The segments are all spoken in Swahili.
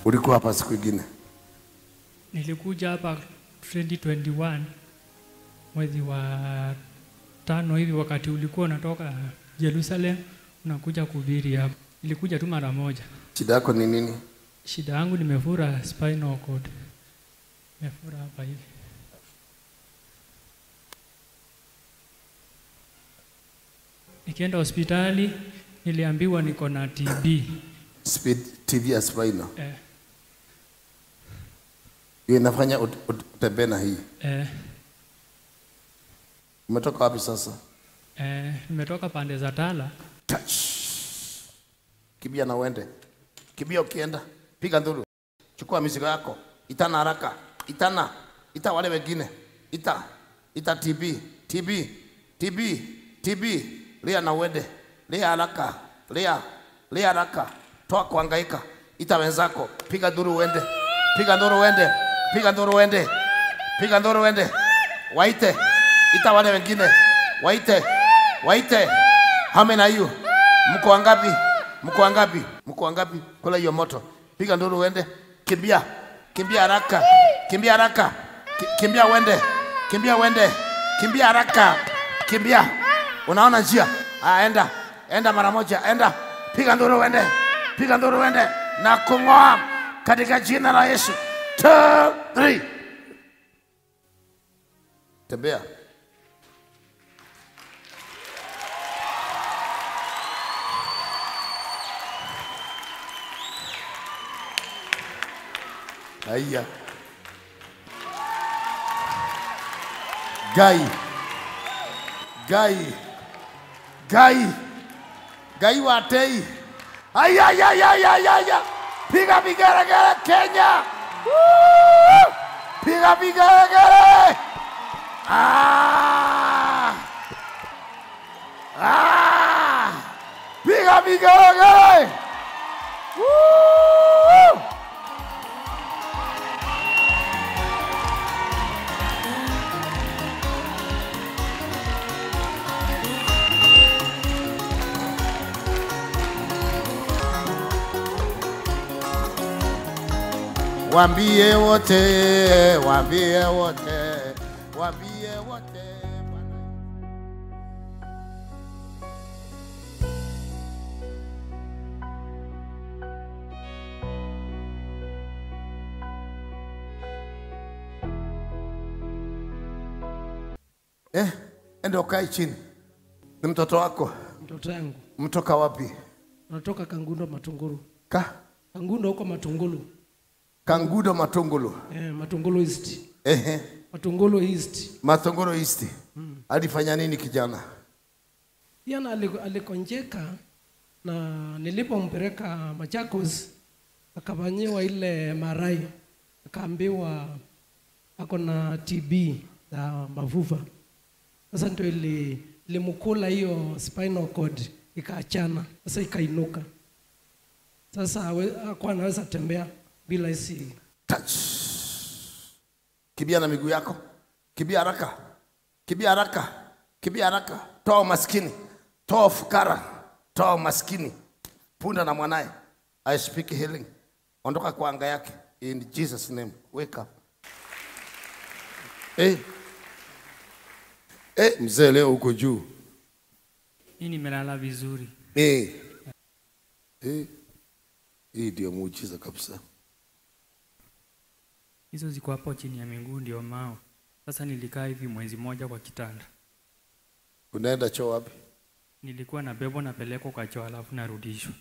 Ulikuwa hapa siku nyingine? Nilikuja hapa 2021 mwezi wa 5 hivi, wakati ulikuwa unatoka Jerusalem unakuja kuhubiri hapa. Nilikuja tu mara moja. Shida yako ni nini? Shida yangu nimefura spinal cord. Nimefura hapa hivi. Nikienda hospitali niliambiwa niko na TB. Speed TB ya spinal. Hiyo inafanya utembee na hii. Umetoka wapi sasa? Nimetoka pande za Tala. Touch. Kibia na uende. Kibia ukienda, piga nduru. Chukua mizigo yako. Itana haraka. Itana. Ita wale wengine. Ita. Ita TB. TB. TB. TB. Lia na uende. Lia haraka. Lia. Lia haraka. Toa kuhangaika. Ita wenzako. Piga nduru uende. Piga nduru uende. Piga nduru uende. Piga nduru uende. Waite. Ita wale wengine. Waite. Waite. How many are you? Mko wangapi? Mko wangapi? Mko wangapi? Kula hiyo moto. Piga nduru uende. Kimbia. Kimbia haraka. Kimbia haraka. Kimbia uende. Kimbia uende. Kimbia haraka. Kimbia. Unaona njia? Ah, enda. Enda mara moja. Enda. Piga nduru uende. Piga nduru uende. Na kungoa katika jina la Yesu. 2 3. Tembea. Haya. Gai. Gai. Gai. Gai watei. Aya ya ya ya ya ya. Piga vigelegele Kenya. Woo! Piga vigelegele. Ah! Ah! Piga vigelegele. Woo! Waambie wote, waambie wote, waambie wote. Enda ukae chini. Ni mtoto wako? Mtoto wangu. Mtoka wapi? Natoka Kangundo Matunguru. Ka? Kangundo huko Matungulu. Kangundo Matungulu. Matungulu East. Matungulu East. Matungulu East. Alifanya nini kijana? Kijana alikonjeka na nilipompeleka Machakos akafanyiwa ile marai, akaambiwa ako na TB na mafufa. Sasa ndio ilimkula hiyo spinal cord ikaachana, sasa ikainuka. Sasa hakuwa anaweza tembea bila hisi. Touch. Kibia na miguu yako. Kibia haraka. Kibia haraka. Kibia haraka. Toa maskini. Toa fukara. Toa maskini. Punda na mwanae. I speak healing. Ondoka kwa anga yake. In Jesus name. Wake up. Mzee leo uko juu. Mimi nimelala vizuri. Hii ndio muujiza kabisa. Hizo ziko hapo chini ya miguu ndio mao. Sasa nilikaa hivi mwezi mmoja kwa kitanda. Unaenda choo wapi? Nilikuwa nabebwa napelekwa kwa choo alafu narudishwa.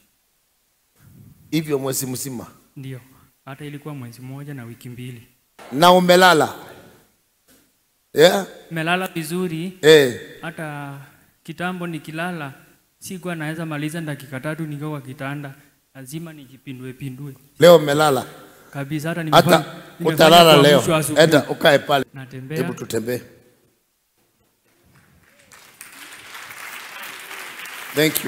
Hivyo mwezi mzima? Ndio. Hata ilikuwa mwezi mmoja na wiki 2. Na umelala? Yeah? Nimelala vizuri. Hata kitambo nikilala sikuwa naweza maliza dakika 3 nikiwa kwa kitanda. Lazima nijipindue pindue. Leo umelala? Kabisa, hata nimefanya. Utalala leo. Enda ukae pale. Natembea. Hebu tutembee. Thank you.